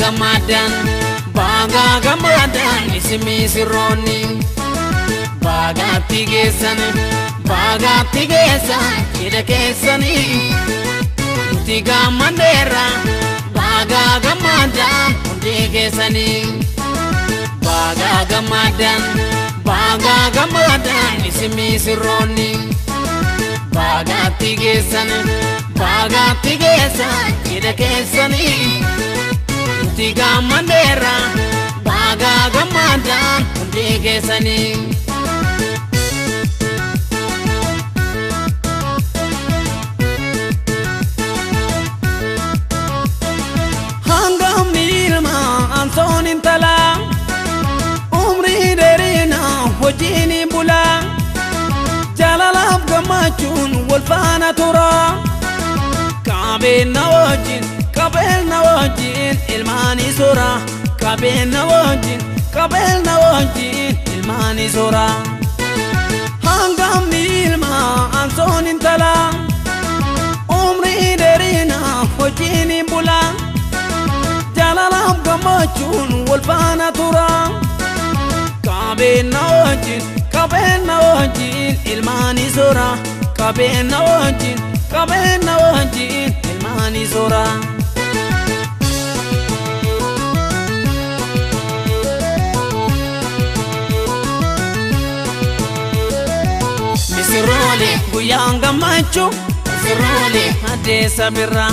gammadan, baga gammadan isin misirroonni. Baagaatti geessan, baagaatti geessan cidha keessanii. Nuti gammadeerra, baga gammadan hundi keessanii. Baga gammadan, baga gammadan isin misirroonni. Baagaatti geessan, baagaatti geessan cidha keessanii. Nuti gammadeerra, baga gammadan hundi keessanii. Hangafni ilma ansoon intalaa, umrii dheerinaa hojiin bulaa, jaalalaaf gammachuun wal faana tura. Qabeenya wajjin, qabeenya wajjin ilmaanii soora. Qabeenya wajjin, qabeenya wajjin ilmaanii soora. Hangafni ilma ansoon intalaa, umrii dheerinaa hojiin bulaa, jaalalaaf gammachuun wal faana tura. Qabeenya wajjin, qabeenya wajjin ilmaanii soora. Qabeenya wajjin, qabeenya wajjin ilmaanii soora. Misirroole, Guyyaan gammachuu misirroole, addeessa birraa,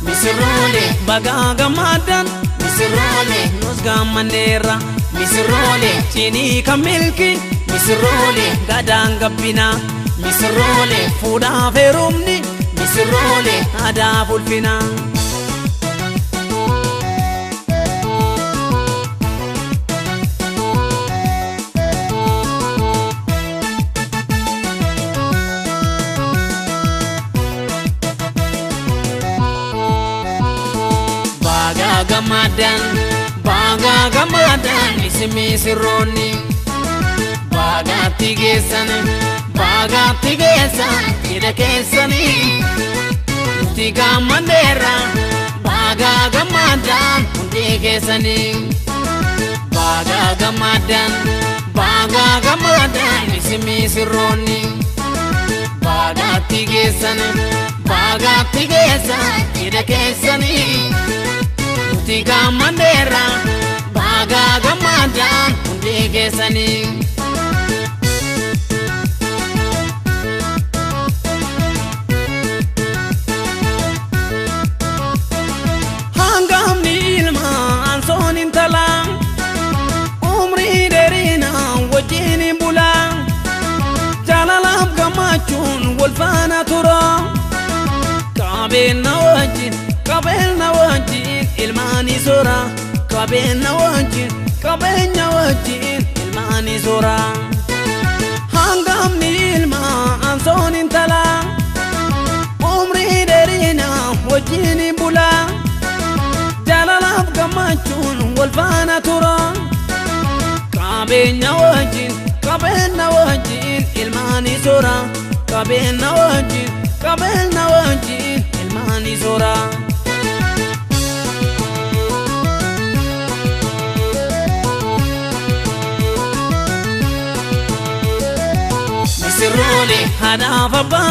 misirroole, bagaa gammadan, misirroole, nus gammanneerra. Misirroole, Cinii kan milki, misirroole, gadaan gabbinaa, misirroole, fuudhaaf heerumni, misirroole, aadaa ulfinaa. Baga gammadan, baga gammadan isin misirroonni. Baagaatti geessan, baagaatti geessan cidha keessanii. Nuti gammadeerra, baga gammadan hundi keessanii. Baga gammadan, baga gammadan isin misirroonni. Baagaatti geessan, baagaatti geessan cidha keessanii. Nuti gammadeerra, baga gammadan hundi keessanii. Hangafni ilma ansoon intalaa, umrii dheerinaa wajjin bulaa, jaalalaaf gammachuun wal faana tura. Qabeenya wajjin, qabeenya wajjin ilmaanii soora. Qabeenya wajjin, qabeenya wajjin ilmaanii soora. Hangafni ilma ansoon intalaa, umrii dheerinaa wajjin bulaa, jaalalaaf gammachuun wal faana tura. Qabeenya wajjin, qabeenya wajjin ilmaanii soora. Qabeenya wajjin, qabeenya wajjin ilmaanii soora. Misirroole, Haadhaaf abbaa.